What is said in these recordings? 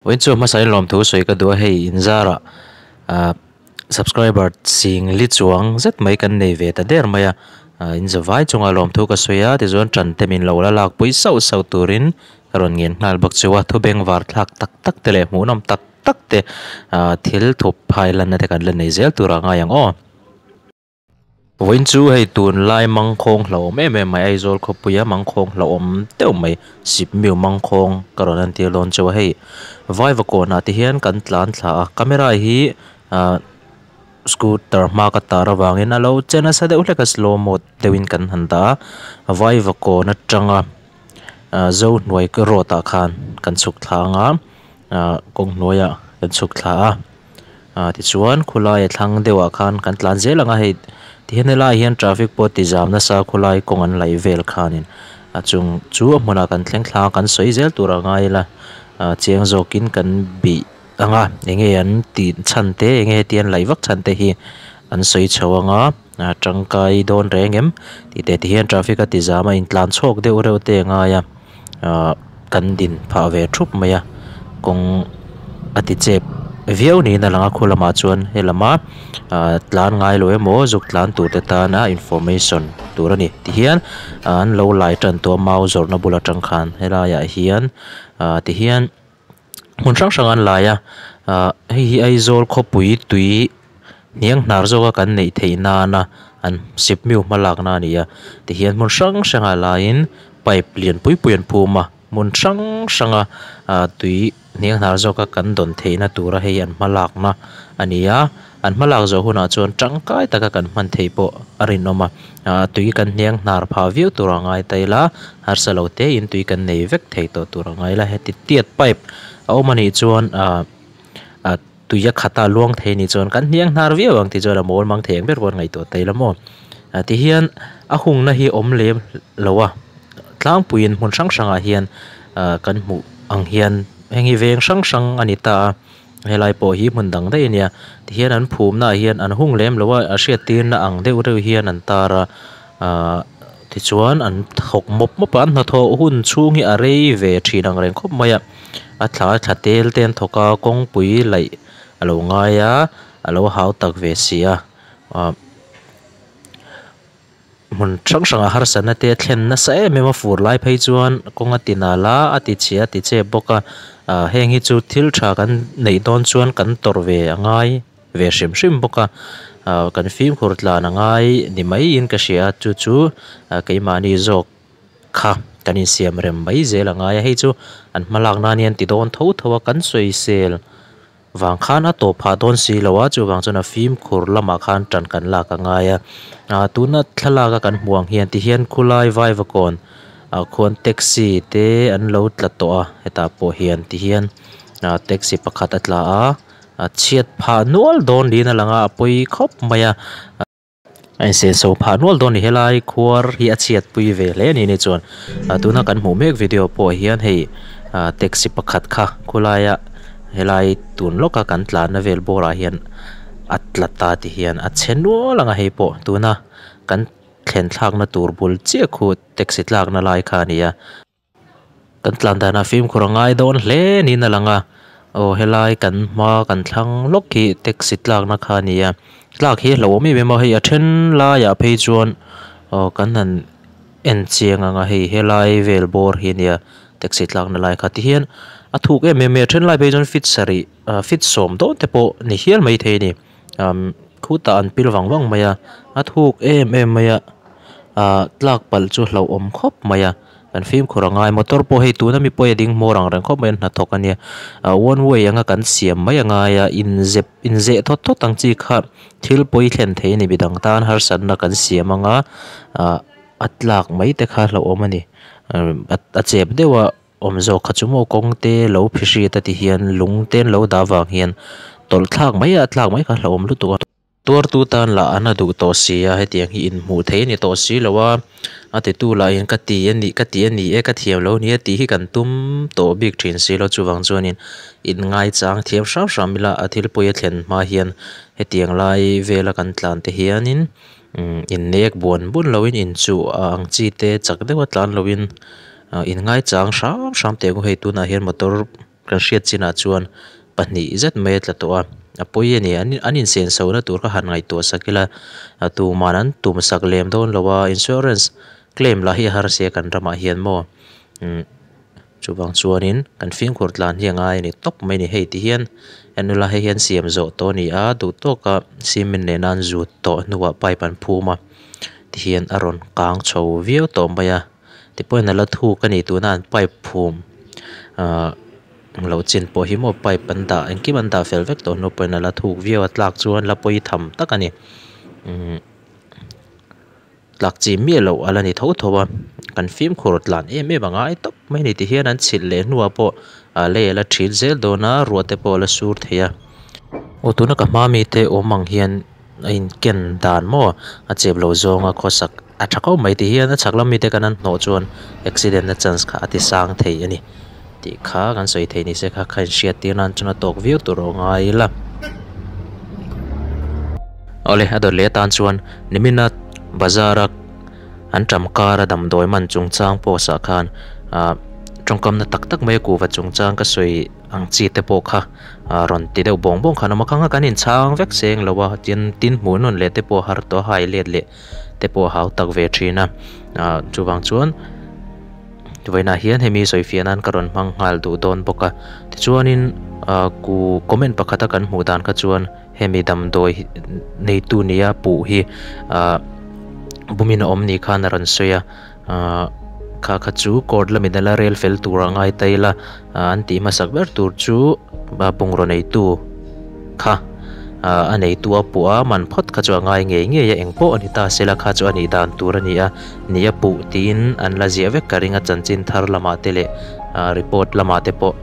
Vawiin chu hmasa in lawmthu sawi ka duh a hei inzarah ah subscriber ching li chuang zet mai kan nei ve ta der mai a ah in za vai chunga lawmthu ka sawi a tichuan tan te min lo la lak pui sauh sauh turin ka rawn ngen nghal bawk chu a thubeng var thlak tak tak te leh hmuhnawm tak tak te ah thil thup phai lanna te kan la nei zel tur a ngai ang aw. Vawiin chu hei tunlai mangkhawng hlauhawm em em mai Aizawl khawpuia mangkhawng hlauhawm deuh mai sipmiu mangkhawng ka rawn entir dawn chu a hei vaivakawnah te hian kan tlan thla a camera hi ah scooter hma ka tar avangin a lo che nasa deuh hlek a slow mode deuhin kan han dah a vaivakawn atanga ah zohnuai road ah khan kan chhuk thla anga ah kawng hnuaiah kan chhuk thla a. Ah tichuan khawlai a thlang deuh ah khan kan tlan zel ang a hei tihian helaiah hian traffic pawh ti zam nasa khawlai kawng an laih vel khanin a chung chu a hmunah kan thleng thla a kan sawi zel tur a ngai ila ah chiang zawkin kan bih ang a eng nge an tih chhan te eng nge heti an laih vak chhan te hi an sawi chho ang a ah tangkai dawn reng em tih te tihian traffic a ti zam a intlan chhawk deuh reuh te a ngai a ah kan din phah ve thup mai a kawng a ti chep viau niin a lang a khu lamah chuan helama ah tlan ngai lo emaw zuk tlan tur te tana information tur a ni tihian an lo lai tan tawh a mau zawrhna bul atang khan helaiah hian ah tihian hmun hrang hrang an lai a ah hei hi Aizawl khawpui tui hniang hnar zawka kan neih theih nana an sipmiu hmalakna a ni a tihian hmun hrang hrangah laiin pipe lian pui pui an phum a hmun hrang hranga ah tui hniang hnar zawka kan dawn theihna tura hei an hmalakna a ni a an hmalak zawh hunah chuan tangkai taka kan hman theih pawh a rinawm a ah tui kan hniang hnar phah viau tur a ngai ta ila harsa lo te in tui kan nei vek thei tawh tur a ngai ila heti tiat pipe a awm a nih chuan ah ah tui a khata luang thei a nih chuan kan hniang hnar viau ang tih chuan a mawl mang thei ang ber pawh an ngaihtuah ta ila maw ah tihian a hungna hi awm lem lo a tlangpuiin hmun hrang hrangah hian ah kan hmuh ang hian heng hi veng hrang hrang a ni ta a helai pawh hi hmun dang daih a nia tihian an phumna ah hian an hung lem lo a a hriattirna ang deuh reuh hian an tar a ahh tichuan an thawk mawp mawp a an hnathawh hun chhung hi a rei ve thin ang reng khawp mai a a thla thla tel te an thawk a kawngpui laih a lo ngai a a lo hau tak ve si a ah. Hmun hrang hrangah harsatna te a thlen nasa em em a fur lai phei chuan kawng a ti nal a a ti chhia a ti chep bawk a ah heng hi chu thil tha kan neih dawn chuan kan tawrh ve a ngai ve hrim hrim bawk a ah kan fimkhur tlan a ngai ni maiin ka hria a chu chu ah keimahni zawk kha kan insiam rem mai zel a ngai a hei chu an hmalak nan hian ti dawn tho tho a kan sawisel. Vang khan a tawp phah dawn si lo a, chuvang chuan a fimkhur lamah khan tan kan lak a ngai a. Ah tuna thlalak a kan hmuh ang hian tihian khulai vaivakawn ah khuan taxi te an lo tla tawh a hetah pawh hian tihian ah taxi pakhat a tla a, a chhiat phah nual dawn niin a lang a, a pawi khawp mai a. A insenso phah nual dawn a ni helai khuar hi a chhiat pui ve hle a ni ni chuan ah tuna kan hmuh mek video pawh hian hei ah taxi pakhat kha khawlaia helai tun lawka kan tlanna vel bawrah hian a tla ta ti hian a chhe nual ang a hei pawh tuna kan thlen thlakna tur bul chiah khu taxi tlakna lai kha a ni a. Kan tlan danah fimkhur a ngai dawn hle niin a lang a aw helai kan hma kan thlang lawk hi taxi tlakna kha a ni a tlak hi a hlauhawm em em a hei a then laiah phei chuan aw kan han en chiang ang a hei helai vel bawr hi a nia taxi tlakna lai kha tihian a thuk em em mai a then lai phei chuan feet sarih ah feet sawm dawn te pawh ni hial maithei a ni umm khutah an pil vang vang mai a a thuk em em mai a ah tlak palh chu hlauhawm khawp mai a. Kan fimkhur a ngai motor pawh hei tuna mi pawh hi a ding hmawr ang reng khawp mai a hnathawk a nia ah one way anga kan siam mai a ngai a inzep inzeh thawt thawt ang chi kha thil pawi thlen thei a ni midang tan harsatna kan siam anga ah a tlak mai te kha hlauhawm a ni a chep deuh a awm zawk kha chu maw kawng te lo phihrit a ti hian lung te an lo dah vang hian tawlh thlak mai a tlak mai kha hlauhawm lutuk a. Tuartu tan lah an a duh tawh si a, hetiang hi inhmuh theih a ni tawh si lo a, a titu lahin ka ti a nih ka ti a ni e ka thiam lo nia tih hi kan tum tawh bik thin si lo chuvang chuanin inngaichang thiam hram hram ila a thil pawi a thlen hma hian hetiang lai vela kan tlan te hianin umm innek buan bun loin inchuh ang chi te chak deuha tlan loin inngai chang hram hram teh ang u hei tunah hian motor. kan hriat chinah chuan pahnih zet mai a tla tawh a a pawi a ni an an insenso na tur kha han ngaihtuah sak ila a tuman an tum sak lem dawn lo a insurance claim lah hi a har sia kan ramah hian maw umm chuvang chuanin kan fimkhur tlan hi a ngai a ni tawp mai a ni hei ti hian en ula hei hian siam zawh tawh a ni a duh tawka cement nena an zut tawh hnuah pipe an phum a tihian a rawn kang chho viau tawh mai a tipawhin a la thuk a ni tuna an pipe phum ahh lo chin pawh hi maw pipe an dah engkim an dah fel vek tawh hnu pawhin a la thuk viau a tlak chuan la pawi tham tak a ni umm tlak chi miah loh a la ni tho tho a kan fimkhur tlan em em a ngai tawp mai a ni tihian an chhilh leh hnuah pawh a lei a la thil zel dawn a ruah te pawh a la sur thei a aw tuna ka hma mite awm ang hian a inken dan maw a chep lo zawnga khawsak a tha khawp mai tihian a chhak lam mite kan an hnawh chuan accident na chance kha a ti sang thei a ni tih kha kan sawi thei ni se kha kha inhriat tir nan chuan a tawk viau tur a ngai ila. Awle a dawt leh atan chuan nimina bazar a an ṭam kar a damdawi man chungchang post ah khan ah tawngkamna tak tak mai a kuhva chungchang ka sawi ang chi te pawh kha ah rawn ti deuh bawng bawng khan a awm a khang a kan inchhang vek seng lo a tin tin hmuh nawn leh te pawh a har tawh a hai let leh te pawh a hau tak ve thin a ah chuvang chuan vawiinah hian hemi sawifiah nan ka rawn hmang nghal duh dawn bawk a tichuanin ah ku comment pakhata kan hmuh dan kha chuan hemi damdawi neitu nia puh hi ah bumin a awm ni khan a rawn sawi a ah kha kha chu court lamin a la rel fel tur a ngai ta ila ah an tih hmasak ber tur chu bungraw neitu kha ah a neitu a puh a man phawt kha chu a ngai ngei ngei a engpawh a ni ta sela kha chu a nih dan tur a ni a ni a puh tiin an la ziah vek ka ring a chanchin thar lamah te leh ah report lamah te pawh.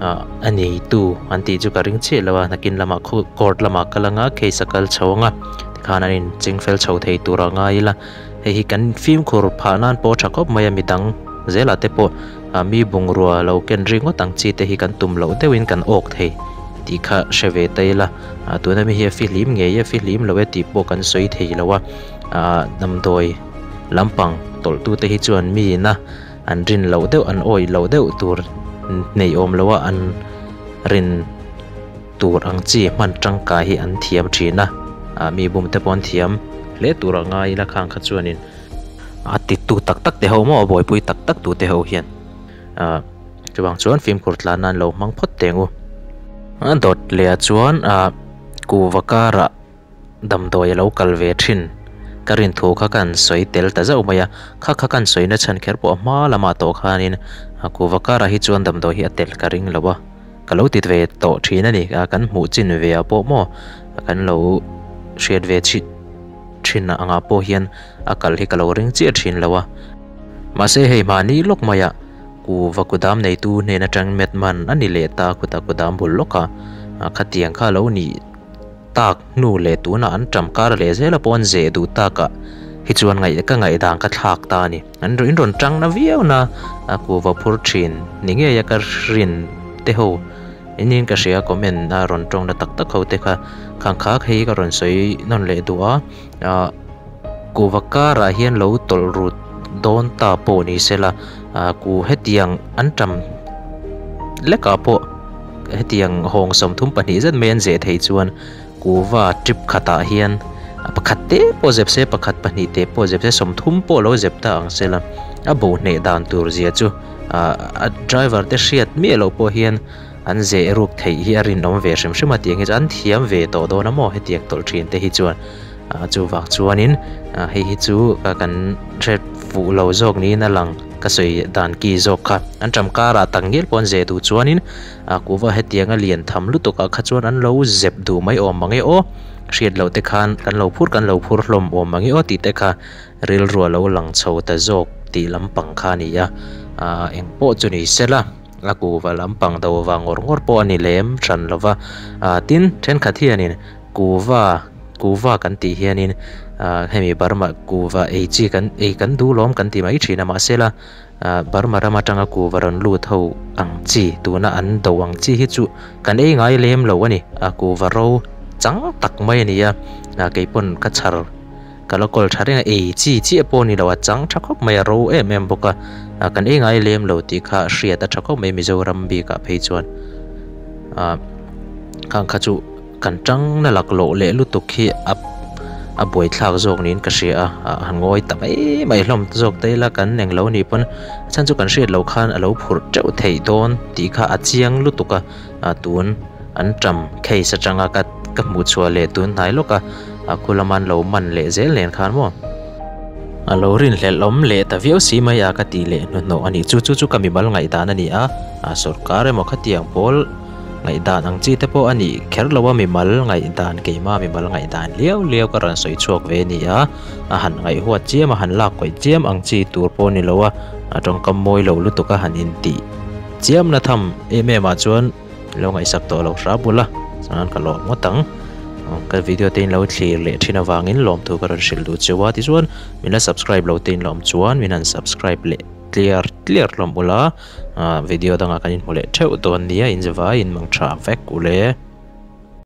Ah a neitu an tih chu ka ring chiah lo a nakin lamah khu court lamah kal anga case a kal chho anga tikhan an inching fel chho thei tur a ngai ila hei hi kan fimkhur phah nan pawh a tha khawp mai a midang zelah te pawh ah mi bungrua lo ken ri ngawt ang chi te hi kan tum loh deuhin kan awk thei tih kha hre ve ta ila ah tuna mi hi a fihlim ngei e fihlim lo e tih pawh kan sawi thei lo a ah damdawi lampang tawlh tute hi chuan mi ina An rin loh deuh, an awih loh deuh tur nei awm loa an rin tur ang chi hman tangkai hi an thiam thin a, ah mi bum te pawh an thiam hle tur a ngai ila khang kha chuanin a titu tak tak te ho maw a buaipui tak tak tu te ho hian ah chuvang chuan fimkhur tlan nan lo hmang phawt teng u. A dawt leh ah chuan ah kuhva karah. Damdawi a lo kal ve thin. Ka rin thu kha kan sawi tel ta zauh mai a, kha kha kan sawi na chhan kher pawh a hma lamah tawh khanin kuhva karah hi chuan damdawi hi a tel ka ring lo a, ka lo ti ve tawh thin a ni, kan hmuh chin ve ah pawh maw kan lo hriat ve chhin thin angah pawh hian a kal hi ka lo ring chiah thin lo a, mahse hei mahni lawk maiah kuhva kudam neitu hnen atang met man a ni leh ta khutah kudam bul lawkah khatiang kha a lo nih. Tak hnu leh tunah an ṭam kar leh zel a pawh an zeh duh takah hi chuan ngaih ka ngaihdan ka thlak ta a ni. An in rawn ṭang na viau na a kuhva phur ṭhin ni ngei a ka rin te ho in in ka hria comment a rawn ṭawng na tak tak ho te kha khang kha hei ka rawn sawi nawn leh duh a ah kuhva karah hian lo tawlh rut dawn ta pawh ni sela ah ku hetiang an ṭam lekah pawh. Hetiang hawng 32 zet mai an zeh thei chuan kuhva trip khatah hian pakhat te pawh zep se pakhat pahnih te pawh zep se 30 pawh lo zep ta ang sela a bo hneh dan tur zia chu a driver te hriat miah loh pawh hian an zeh ruk theih hi a rinawm ve hrim hrim a tiang hi chu an thiam ve tawh dawn a maw hetiang tawlh thin te hi chuan chuvang chuanin hei hi chu kan hre fuh lo zawk niin a lang. Ka sawi dan ki zawk kha an ṭam karah tak ngial pawh an zeh duh chuanin a kuhva hetianga lian tham lutuk ah kha chuan an lo zep duh mai awm mang e aw, hriat loh te khan kan lo phur kan lo phur hlawm awm mang e aw tih te kha rilru a lo lang chho ta zawk tih lampang kha a ni a, ah eng pawh chu ni sela a kuhva lampang do vang ngawr ngawr pawh a ni lem hran lo va, ah tin thenkhat hianin kuhva kuhva kan tih hianin ah hemi Burma kuhva ei chi kan ei kan duh lawm kan ti mai thin a mahsela ah Burma ram atanga kuhva rawn lut ho ang chi tuna an do ang chi hi chu kan ei ngai lem lo a ni a kuhva ro chang tak mai a ni a ah keipawn ka chhar ka la kawl tha reng a ei chi chiah pawh a ni lo a chang tha khawp mai a ro em em bawk a ah kan ei ngai lem lo tih kha hriat a tha khawp mai Mizoram bikah phei chuan. Ah khang kha chu kan tang na laklawh leh lutuk hi a a buaithlak zawk niin ka hria a, ah han ngawi ta mai mai hlawm zawk te ila kan eng lo nih pawn a chhan chu kan hriat loh khan a lo phurh teuh theih dawn tih kha a chiang lutuk a, ah tun an ṭam case atanga ka ka hmuh chhuah leh tun hnai lawk a, ah khu lama an lo man leh zel nen khan maw. A lo rinhlelh awm leh ta viau si mai a ka tih leh hnuhnawh a nih chu chu chu ka mimal ngaihdan a ni a, ah sorkar emaw khatiang pawl ngaihdan ang chi te pawh a nih kher lo a mimal ngaihdan keimah mimal ngaihdan liau liau ka rawn sawi chhuak ve a ni a, a han ngaihhuat chiam a han lak kawih chiam ang chi tur pawh a ni lo a, a tawngkam mawi lo lutuk a han intih chiam na tham em em ah chuan lo ngaihsak tawh lo hra bul a, chuan ka lawm ngawt ang. Ka video te in lo thlir leh thin avangin lawmthu ka rawn hrilh duh cheu a, tichuan min la subscribe lo te in la awm chuan min han subscribe leh tliar tliar hlawm ula, video dangah kan inhmu leh theuh dawn nia, inzavaiin mang tha vek ule.